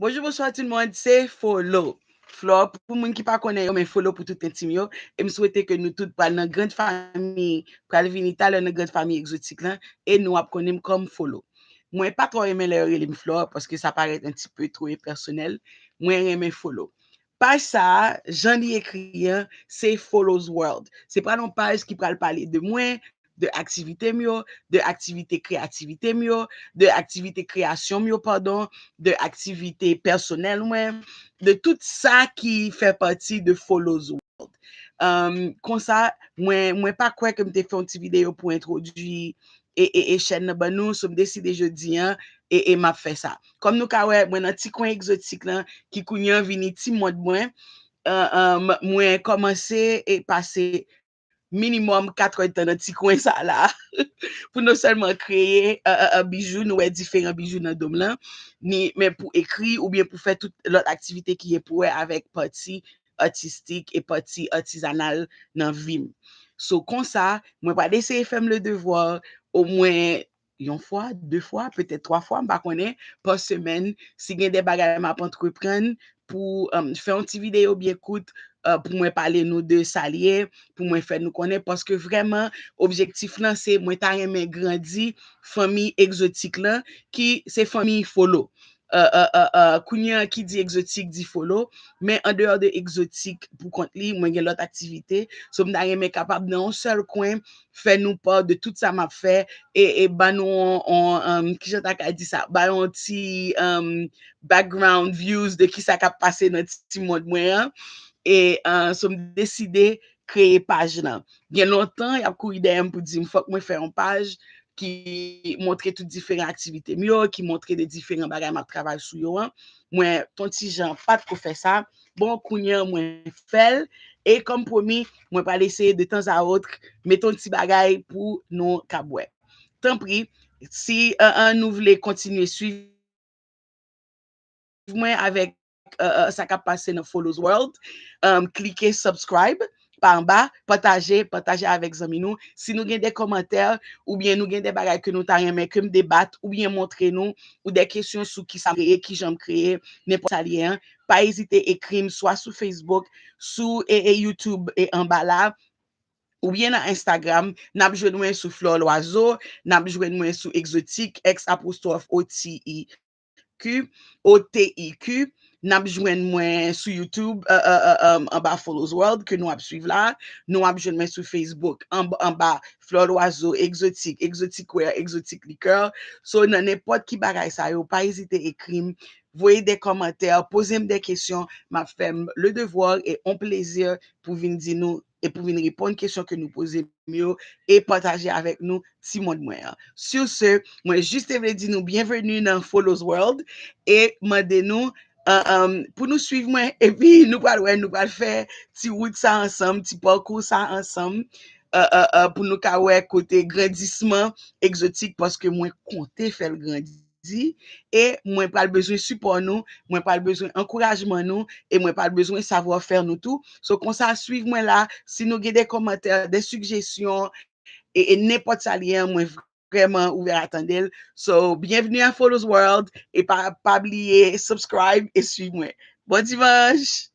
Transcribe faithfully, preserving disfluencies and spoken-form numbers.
Bonjou, bonswa tout moun, se Folo. Flo, pou moun ki pa konnen yo, men Folo pou tout entim yo. E m swete ke nou tout pral nan grand fami, pral vini talè nan grand fami egzotik lan, e nou ap konnen m kòm Folo. Mwen pa twò renmen lè yo rele m Flo, paske sa parèt un petit peu trop pèsonèl. Mwen renmen Folo. Paj sa a, jan li ekri an, se Folo's World. Se pral yon paj ki pral pale de mwen, de aktivite m yo, de aktivite kreyativite m yo, de aktivite kreyasyon m yo, padon, de aktivite pèsonèl mwen, de tout sa ki fè pati de Folo's World. Um, konsa, mwen, mwen pa kwè ke m te fè yon ti videyo pou entwodui e, e, e chèn nan ban nou, so m deside jodi an, e, e m ap fè sa. Kòm nou ka wè, mwen nan ti kwen egzotik lan, ki kounye an vini ti mond mwen, uh, um, mwen kòmanse e pase minimòm kat èdtan nan ti kwen sa la pou nou sèlman kreye uh, uh, uh, bijou, nou wè diferan bijou nan do m lan, ni, men pou ekri oubyen pou fè tout lòt aktivite ki gen pou wè avèk pati atistik e pati atizanal nan vi m. So, konsa, mwen pral eseye fè m le devwa omwen yon fwa, de fwa, petèt twa fwa, m pa konnen, pa semèn, si gen de bagay m ap antreprann pou um, fè yon ti videyo byen kout uh, pou mwen pale nou de sa l ye, pou mwen fè nou konnen, paske vrèman, objektif lan se mwen ta renmen grandi fanmi egzotik lan, ki se fanmi Folo. Uh, uh, uh, uh, kounye an ki di egzotik di Folo, men an deyò de egzotik pou kont li, mwen gen lòt aktivite. So, m ta renmen kapab nan yon sèl kwen fè nou pa de tout sa m ap fè e, e ban nou on, on um, kijan ta ka di sa, ba yon ti um, background views de kisa k ap pase nan ti mond mwen an. E uh, so m deside kreye paj lan. Gen lontan y ap kouri dèyè m pou di m fòk mwen fè yon paj ki montre tout diferan aktivite m yo, ki montre de diferan bagay m ap travay sou yo an. Mwen, ton ti jan, pa t ko fè sa. Bon, kounye an, mwen fè l. E kòm pwomi, mwen pral eseye de tan a wot mete yon ti bagay pou nou kab wè. Tanpri, si uh, uh, nou vle kontinye swiv mwen avèk uh, uh, sa k ap pase nan Folo's World, um, klike subscribe pa anba, pataje, pataje avèk zanmi nou. Si nou gen de kòmantè oubyen nou gen de bagay ke nou ta renmen ke m debat oubyen montre nou, ou de kesyon sou kisa m kreye, kijan m kreye, nenpòt sa l ye an, pa ezite ekri m swa sou Facebook, sou e, e YouTube e anba la, oubyen nan Instagram, n ap jwenn mwen sou Flore Loizeau, n ap jwenn mwen sou Exotic, X apostwòf O T I Q, O T I Q, n ap jwenn mwen sou YouTube, uh, uh, uh, um, anba Folo's World ke nou ap swiv la, nou ap jwenn mwen sou Facebook, anba, anba Flore Loizeau, Exotic, Exotic Wear, Exotic Liquor. So, nan nenpòt ki bagay sa yo, pa ezite ekri m, voye de kòmantè, poze m de kesyon, m ap fè m le devwa e on plezi pou vin di nou e pou vin reponn kesyon ke nou poze m yo e pataje avèk nou ti mond mwen an. Sur ce, mwen jis te vle di nou byenveni nan Folo's World e mande nou uh, um, pou nou swiv mwen epi nou pral wè, nou pral fè ti wout sa ansanm, ti pakou sa ansanm uh, uh, uh, pou nou ka wè kote grandisman egzotik paske mwen konte fè l grandi. E mwen pral bezwen sipò nou, mwen pral bezwen ankourajman nou, e mwen pral bezwen savwa fè nou tou. So konsa, swiv mwen la, si nou gen de kòmantè, de sijesyon, e, e nenpòt sa l ye an, mwen vrèman ouvè a tande l. So, byenveni a Folo's World, e pa, pa bliye subscribe e swiv mwen. Bon dimanch!